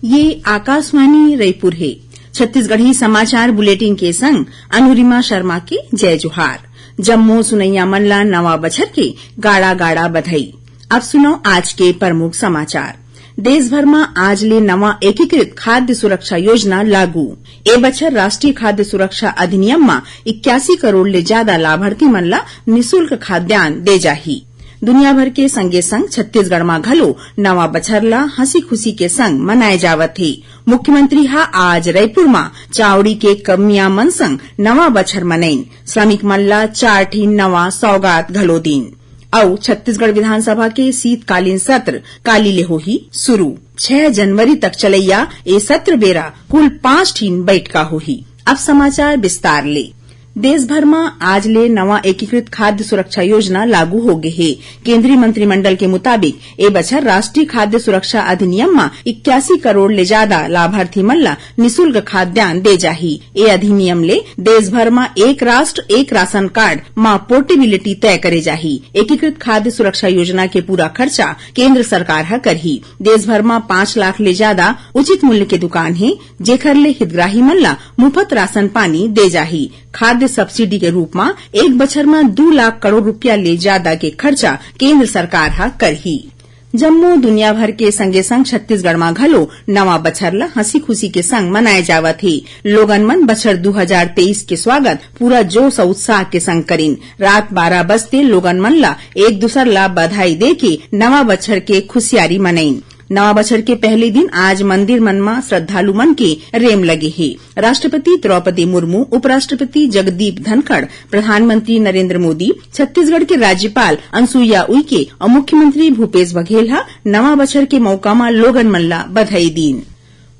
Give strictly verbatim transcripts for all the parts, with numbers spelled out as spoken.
ये आकाशवाणी रईपुर हे। छत्तीसगढ़ी समाचार बुलेटिन के संग अनुरिमा शर्मा के जय जोहार। जम्मो सुनइया मन ला नवा बछर के गाड़ा गाड़ा बधाई। अब सुनव आज के प्रमुख समाचार। देश भर म आज ले नवा एकीकृत खाद्य सुरक्षा योजना लागू। ए बछर राष्ट्रीय खाद्य सुरक्षा अधिनियम म इक्यासी करोड़ ले जादा लाभार्थी मन ला निशुल्क खाद्यान्न दे जाही। दुनिया भर के संगे संग छत्तीसगढ़ म घलो नवा बछर ला हंसी खुशी के संग मनाए जावत हे। मुख्यमंत्री ह आज रईपुर म चावड़ी के कमिया मन संग नवा बछर मनइन। श्रमिक मन ला चार ठिन नवा सौगात घलो दीन। अउ छत्तीसगढ़ विधानसभा के शीतकालीन सत्र काली ले होही शुरू। छह जनवरी तक चलइया ए सत्र बेरा कुल पांच ठिन बइठका होही। अब समाचार विस्तार ले। देश भर म आज ले नवा एकीकृत खाद्य सुरक्षा योजना लागू हो गे हे। केंद्रीय मंत्रिमंडल के मुताबिक ए बछर राष्ट्रीय खाद्य सुरक्षा अधिनियम म इक्यासी करोड़ ले जादा लाभार्थी मन ल निशुल्क खाद्यान्न दे जाही। ए अधिनियम ले देश भर म एक राष्ट्र एक राशन कार्ड म पोर्टेबिलिटी तय करे जाही। एकीकृत खाद्य सुरक्षा योजना के पूरा खर्चा केंद्र सरकार ह करही। देश भर म पांच लाख ले जादा उचित मूल्य के दुकान हे, जेखर ले हितग्राही मन ल मुफ्त राशन पानी दे जाही। खाद्य सब्सिडी के रूप म एक बछर म दू लाख करोड़ रुपया ले जादा के खर्चा केंद्र सरकार ह करही। जम्मो दुनिया भर के संगे संग छत्तीसगढ़ म घलो नवा बछर ल हंसी खुशी के संग मनाए जावत हे। लोगन मन बछर दू हजार तेईस के स्वागत पूरा जोश अउ उत्साह के संग करिन। रात बारह बजते लोगन मन ल एक दूसर ल बधाई दे के नवा बछर के खुशियारी मनइन। नवा बछर के पहले दिन आज मंदिर मन म श्रद्धालु मन के रेम लगे हे। राष्ट्रपति द्रौपदी मुर्मू, उपराष्ट्रपति जगदीप धनखड़, प्रधानमंत्री नरेंद्र मोदी, छत्तीसगढ़ के राज्यपाल अनुसुईया उइके अउ मुख्यमंत्री भूपेश बघेल ह नवा बछर के मउका म लोगन मन ल बधाई दीन।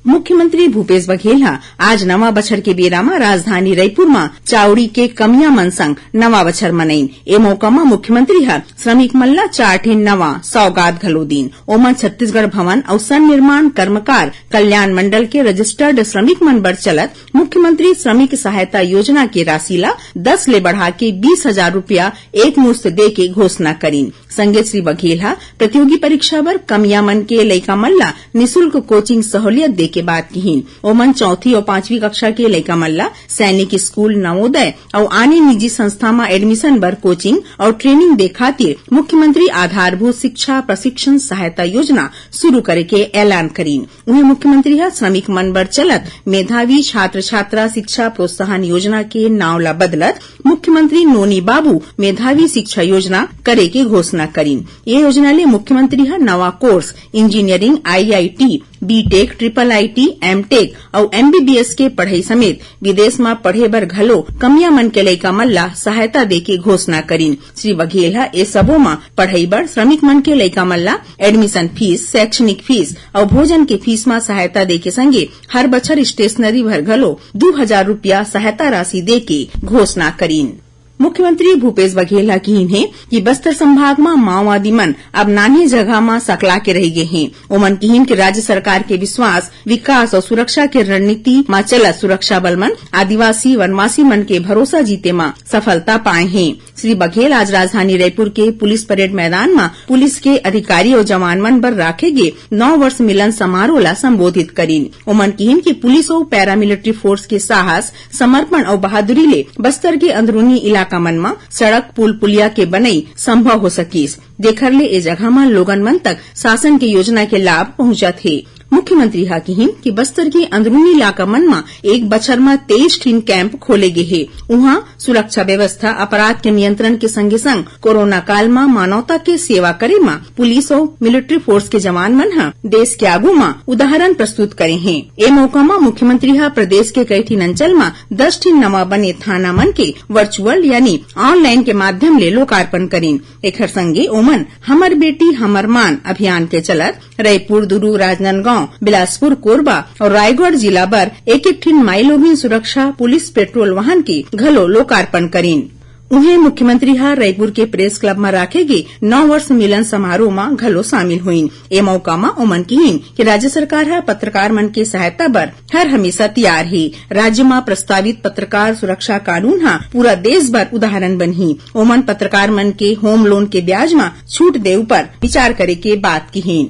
मुख्यमंत्री भूपेश बघेल ह आज नवा बछर के बेरा म राजधानी रईपुर म चावड़ी के कमिया मन संग नवा बछर मनइन। ए मउका म मुख्यमंत्री ह श्रमिक मन ल चार ठिन नवा सौगात घलो दीन। ओमन छत्तीसगढ़ भवन अउ सन्निर्माण कर्मकार कल्याण मंडल के रजिस्टर्ड श्रमिक मन बर चलत मुख्यमंत्री श्रमिक सहायता योजना के राशि ल दस ले बढ़ा के बीस हजार रुपया एक मुश्त दे के घोषणा करिन। संगे श्री बघेल ह प्रतियोगी परीक्षा बर कमिया मन के लइका मन ल निशुल्क कोचिंग सहूलियत दे के बात किहिन। ओमन चौथी अउ पांचवी कक्षा के लइका मन ल सैनिक स्कूल, नवोदय अउ आने निजी संस्था म एडमिशन बर कोचिंग अउ ट्रेनिंग दे खातिर मुख्यमंत्री आधारभूत शिक्षा प्रशिक्षण सहायता योजना शुरू करे के ऐलान करिन। उहें मुख्यमंत्री ह श्रमिक मन बर चलत मेधावी छात्र छात्रा शिक्षा प्रोत्साहन योजना के नाव ला बदलत मुख्यमंत्री नोनी बाबू मेधावी शिक्षा योजना करे के घोषणा करिन। ये योजना ले मुख्यमंत्री ह नवा course, engineering, IIT, BTech, triple IT, MTech अउ एमबीबीएस के पढ़ई समेत विदेश म पढ़े बर घलो कमिया मन के लइका मन ला सहायता दे के घोषणा करिन। श्री बघेल ह ए सबो म पढ़ई बर श्रमिक मन के लइका मन ला एडमिशन फीस, शैक्षणिक फीस अउ भोजन के फीस म सहायता दे के संगे हर बछर स्टेशनरी बर घलो दू हजार रुपया सहायता राशि दे के घोषणा करिन। मुख्यमंत्री भूपेश बघेल ह किहिन हे कि बस्तर संभाग म माओवादी मन अब नान्हे जगह म सकला के रहि गे हे। ओमन किहिन कि राज्य सरकार के विश्वास, विकास अउ सुरक्षा के रणनीति म चलत सुरक्षा बल मन आदिवासी, वनवासी मन के भरोसा जीते म सफलता पाए हे। श्री बघेल आज राजधानी रईपुर के पुलिस परेड मैदान म पुलिस के अधिकारी अउ जवान मन बर राखे गे नौ वर्ष मिलन समारोह ला संबोधित करिन। ओमन किहिन कि पुलिस अउ पैरामिलिट्री फोर्स के साहस, समर्पण अउ बहादुरी ले बस्तर के अंदरूनी इलाका मन म सड़क, पुल, पुलिया के बनई संभव हो सकिस, जेखर ले ए जगह म लोगन मन तक शासन के योजना के लाभ पहुंचत हे। मुख्यमंत्री ह किहिन कि बस्तर के अंदरूनी इलाका मन म एक बछर म तेईस ठिन कैंप खोले गे हे। उहां सुरक्षा व्यवस्था, अपराध के नियंत्रण के संगे संग कोरोना काल म मानवता के सेवा करे म पुलिस अउ मिलिट्री फोर्स के जवान मन ह देश के आगू म उदाहरण प्रस्तुत करे हे। ए मौका म मुख्यमंत्री ह प्रदेश के कई ठिन अंचल म दस ठिन नवा बने थाना मन के वर्चुअल यानी ऑनलाइन के माध्यम ले लोकार्पण करिन। एखर संगे ओमन हमर बेटी हमर मान अभियान के चलत रईपुर, दुरूग, राजनांदगांव, बिलासपुर, कोरबा अउ रायगढ़ जिला बर एक एक ठिन माईलोगिन सुरक्षा पुलिस पेट्रोल वाहन के घलो लोकार्पण करिन। उहें, मुख्यमंत्री ह रईपुर के प्रेस क्लब म राखे गे नौ वर्ष मिलन समारोह म घलो शामिल होइन। ए मौका म ओमन किहिन कि राज्य सरकार ह पत्रकार मन के सहायता बर हर हमेशा तियार हे। राज्य म प्रस्तावित पत्रकार सुरक्षा कानून ह पूरा देश बर उदाहरण बनही। ओमन पत्रकार मन के होम लोन के ब्याज म छूट दे उपर विचार करे के बात किहिन।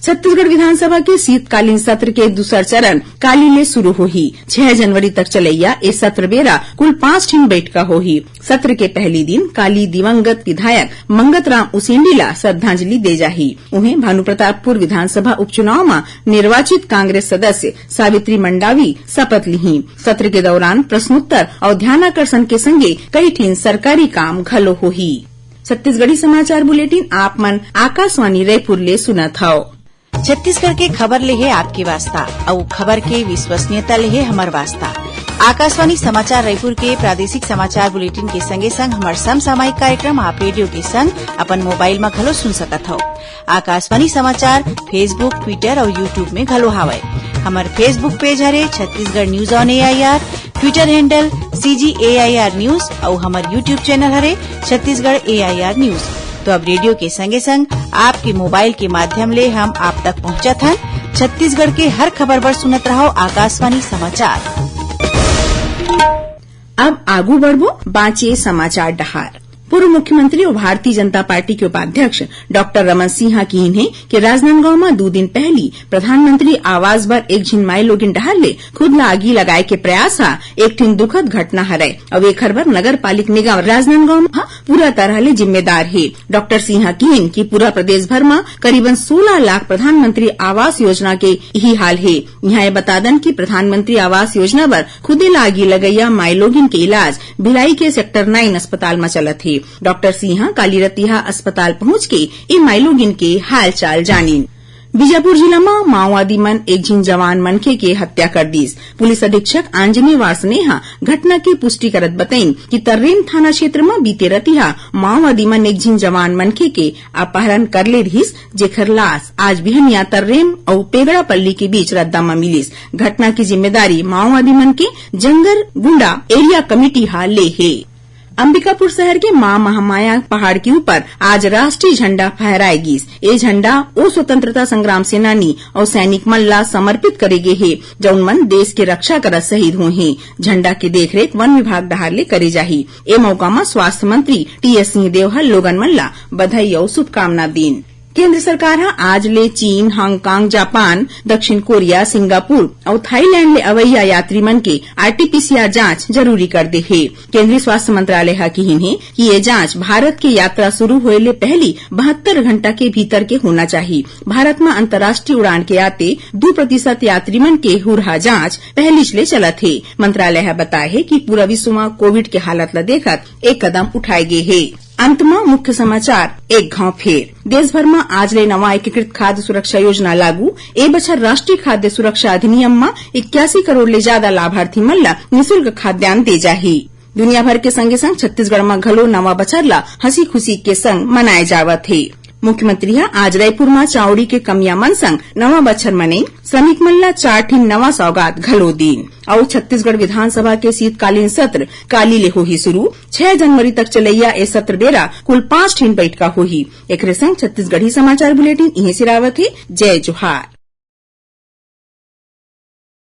छत्तीसगढ़ विधानसभा के शीतकालीन सत्र के दूसर चरण काली ले शुरू होही। छह जनवरी तक चलैया ए सत्र बेरा कुल पांच ठिन बैठका होही। सत्र के पहली दिन काली दिवंगत विधायक मंगत राम उसेंडी ला श्रद्धांजलि दे जाही। उहें, भानुप्रतापपुर विधानसभा उपचुनाव म निर्वाचित कांग्रेस सदस्य सावित्री मंडावी शपथ लिही। सत्र के दौरान प्रश्नोत्तर अउ ध्यानाकर्षण के संगे कई ठिन सरकारी काम घलो होही। छत्तीसगढ़ी समाचार बुलेटिन आप मन आकाशवाणी रायपुर ले सुनत हव। छत्तीसगढ़ के खबर ले हे आपके वास्ता, अउ खबर के विश्वसनीयता ले हे हमर वास्ता। आकाशवाणी समाचार रायपुर के प्रादेशिक समाचार बुलेटिन के संगे संग हमर समसामयिक कार्यक्रम आप रेडियो के संग अपन मोबाइल म घलो सुन सकत हव। आकाशवाणी समाचार Facebook, Twitter अउ YouTube में घलो हावय। हमर Facebook पेज हरे Chhattisgarh news on AIR, Twitter handle CG AIR news अउ हमर YouTube चैनल हरे छत्तीसगढ़ एआईआर न्यूज। तो अब रेडियो के संगे संग आपके मोबाइल के माध्यम ले हम आप तक पहुंचत हन। छत्तीसगढ़ के हर खबर बर सुनत रहव आकाशवाणी समाचार। अब आगू बढ़बो बांचे समाचार डहार। पूर्व मुख्यमंत्री अउ भारतीय जनता पार्टी के उपाध्यक्ष डॉक्टर रमन सिंह ह किहिन हे कि राजनांदगांव म दू दिन पहली प्रधानमंत्री आवास बर एक झिन माईलोगिन डहार ले खुद ला आगी लगाए के प्रयास ह एक ठिन दुखद घटना हरय, अउ एखर बर नगर पालिक निगम राजनांदगांव ह पूरा तरह ले जिम्मेदार हे। डॉक्टर सिंह ह किहिन कि पूरा प्रदेश भर म करीबन सोलह लाख प्रधानमंत्री आवास योजना के इही हाल हे। इहां ये बता दन कि प्रधानमंत्री आवास योजना बर खुदे ला आगी लगइया माईलोगिन के इलाज भिलाई के सेक्टर नाइन अस्पताल म चलत हे। डॉक्टर सिंह काली रतिहा अस्पताल पहुंच के ए माईलोगिन के हालचाल जानिन। बीजापुर जिला म माओवादी मन एक झिन जवान मनखे के हत्या कर दीस। पुलिस अधीक्षक आंजनेय वार्षणेय ह घटना के पुष्टि करत बतइन कि तर्रेम थाना क्षेत्र म बीते रतिहा माओवादी मन एक झिन जवान मनखे के अपहरण कर ले रिहिस, जेखर लाश आज बिहनिया तर्रेम अउ पेगड़ापल्ली के बीच रद्दा म मिलिस। घटना के जिम्मेदारी माओवादी मन के जंगरगुंडा एरिया कमेटी ह ले हे। अंबिकापुर शहर के मां महामाया पहाड़ के ऊपर आज राष्ट्रीय झंडा फहराए गिस। ए झंडा ओ स्वतंत्रता संग्राम सेनानी अउ सैनिक मन ला समर्पित करे गे हे, जउन मन देश के रक्षा करत शहीद होए हे। झंडा के देखरेख वन विभाग डहार ले करे जाही। ए मौका म स्वास्थ्य मंत्री टीएस सिंहदेव ह लोगन मन ला बधाई अउ शुभकामना दीन। केंद्र सरकार ह आज ले चीन, हांगकांग, जापान, दक्षिण कोरिया, सिंगापुर अउ थाईलैंड ले अवइया यात्री मन के आरटीपीसीआर जांच जरूरी कर दे हे। केंद्रीय स्वास्थ्य मंत्रालय ह किहिन हे कि ये जांच भारत के यात्रा शुरू होए ले पहली बहत्तर घंटा के भीतर के होना चाही। भारत म अंतर्राष्ट्रीय उड़ान के आते दू प्रतिशत यात्री मन के हुरहा जांच पहलीच ले चलत हे। मंत्रालय ह बताए हे कि पूरा विश्व म कोविड के हालत ल देखत ए कदम उठाए गे हे। अंत म मुख्य समाचार एक घांव फेर। देश भर म आज ले नवा एकीकृत खाद्य सुरक्षा योजना लागू। ए बछर राष्ट्रीय खाद्य सुरक्षा अधिनियम म इक्यासी करोड़ ले जादा लाभार्थी मन ल निशुल्क खाद्यान्न दे जाही। दुनिया भर के संगे संग छत्तीसगढ़ म घलो नवा बछर ल हंसी खुशी के संग मनाए जावत हे। मुख्यमंत्री ह आज रायपुर म चावड़ी के कमिया मन संग नवा बछर मनई श्रमिक मन ल चार ठिन नवा सौगात घलो दीन। अउ छत्तीसगढ़ विधानसभा के शीतकालीन सत्र काली ले होही शुरू। छह जनवरी तक चलैया ए सत्र बेरा कुल पांच ठिन बैठका होही। एकरे संग छत्तीसगढ़ी समाचार बुलेटिन इहें सिरावत हे। जय जोहार।